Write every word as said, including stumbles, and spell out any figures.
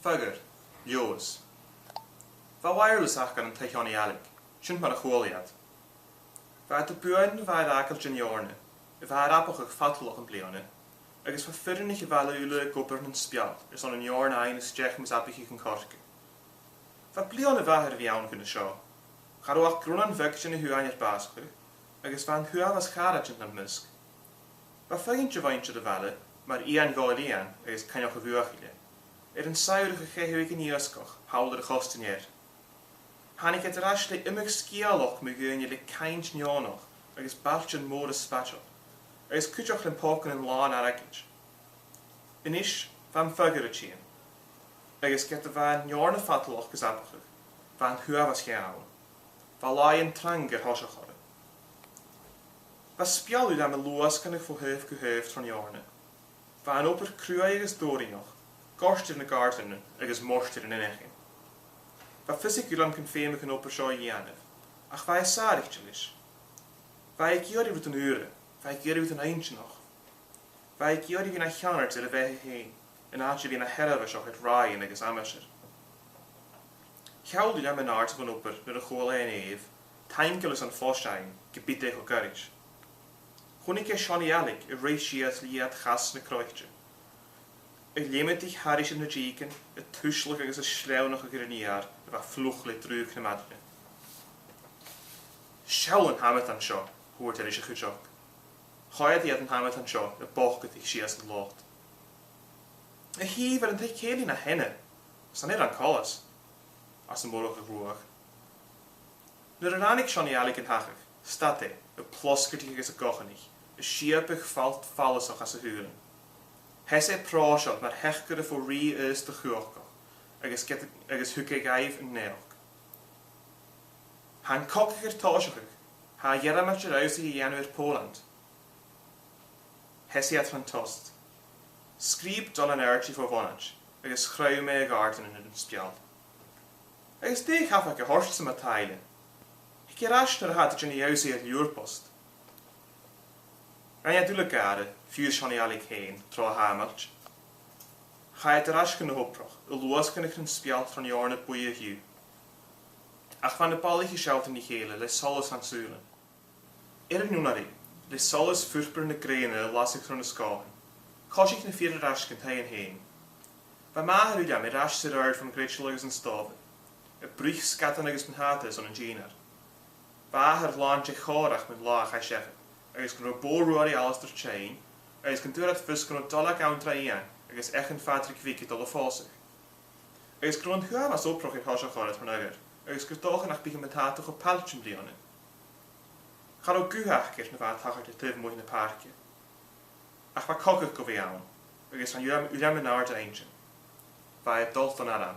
Fagr, Leòdhas. Bha wireless aca ann an taigh Sheonaidh Ailig, sin mar a chuala iad. Bha iad a' buain a bha air fhàgail dhan Òrna, a bha air abachadh fadalach am bliadhna, agus bha fireannaich a' bhaile uile ag obair nan speal airson an Òrn fhaighinn a-steach mus abaicheadh an coirce. Bha bliadhna mhath air a bhith ann gun a seo. Cha robh ach grunnan bheag den a' shuain air bàsachadh, agus bha an t-uabhas chàraidean nam measg. Bha feadhainn de mhuinntir a' bhaile, mar Iain Dhòmhnaill Iain agus Coinneach a' Bhuachaille, air an samhradh a chaitheamh aig an iasgach thall air a' chosta an ear. Thàinig iad air ais le iomadh sgeulachd mu dhaoine le cainnt neònach agus bailtean mòra spaideil, agus cuideachd le pòcannan làn airgid. A-nis, bha am fagr a' tighinn, agus ged a bha an Òrn fadalach gus abachadh, bha an t-uabhas cheana ann. Bha làithean trang air thoiseach orra. Bha speal uile ann a' luasgadh bho thaobh gu taobh tron Òrna. Bha an obair cruaidh agus dòrainneach, goirt air na gàirdeanan agus murt air an inneachain. Bha fios aig Uilleam gum feumadh an obair seo a dhèanamh, ach bha e sàraichte leis. Bha e ag iarraidh rudan ùra, bha e ag iarraidh rudan inntinneach. Bha e ag iarraidh a bhith na cheannard air a bheatha fhèin, an àite a bhith na sheirbheiseach air ràithean agus aimsir. Sheall Uilleam an-àirde bhon obair nuair a chuala e an èigh, taingeil airson fois fhaighinn, ge bith dè cho goirid. Chunnaic e Seonaidh Ailig a' ruith sìos le iad chas na croite, a' leumadaich thairis air na dìgean, a' tuisleadh agus a' sleamhnachadh air an fheur a bha fliuch le drùdhadh na maidne. "Seall an t-amadan seo," thuirt e ris a' chuideachd. Choimhead iad an t-amadan seo a' bogadaich sìos an lot. "A Shìobhail, an taigh-cèilidh na theine, 's ann air an coltas," ars am Moraich a' Ghruaich. Nuair a ràinig Seonaidh Ailig an t-achadh, stad e, a' plosgadaich agus a' goganaich, a' siabaidh falt fallasach às a shùilean. Sheas e pròiseil mar theachdaire fo rìgh aosta chumhachdach, agus ged-, agus thug e dhaibh an naidheachd. "Tha an cogadh air tòiseachadh, tha a' Ghearmailt air iomradh a dhèanamh air Pòland." Sheas iad tron tost. Sgrìob Dolan Archie fo bhonaid, agus chrom e a ghàirdeanan air an speal. "Agus dè a' chabhaig a th' ortsa, ma-thà, a Uilleim? Thig air ais nuair a tha iad a' dèanamh iomradh air Liùrbost." Rinn iad uile gàire, fiù 's Seonaidh Ailig fhèin, tro Hearmailt. Chaidh iad air ais gu na h-obrach, a' luasgadh an speal tron Òrna buidhe a-thaobh. Ach bha na balaich a' sealltainn ri chèile le solas nan sùilean. Air an fhionnar, le solas furpar na grèine a' lasadh tro na sgòthan, choisich na fir air ais gun taighean fhèin. Bha màthair Uilleim air ais 's air adhart bhon chreideal agus an stòbha, a' bruich sgadan agus buntàta airson an dìnneir. Bha athair làn de chòmhradh mun là a chaidh seachad, agus gun robh bò Ruairidh Alasdair tinn, agus gun d' fhuair iad fios gun robh doileag ann tro Iain agus eachann Phàdraig Bhig a' dol a phòsadh. Agus gun robh an t-uabhas obrach air thoiseach orra tron fhagr, agus gur dòcha nach biodh am buntàta cho pailt am bliadhna. Cha robh guth aca air na bha a' tachairt air taobh a-muigh na pàirce. Ach bha cogadh gu bhith ann, agus rinn Uilleam, Uilleam an-àirde inntinn. Bha e a' dol dhan arm.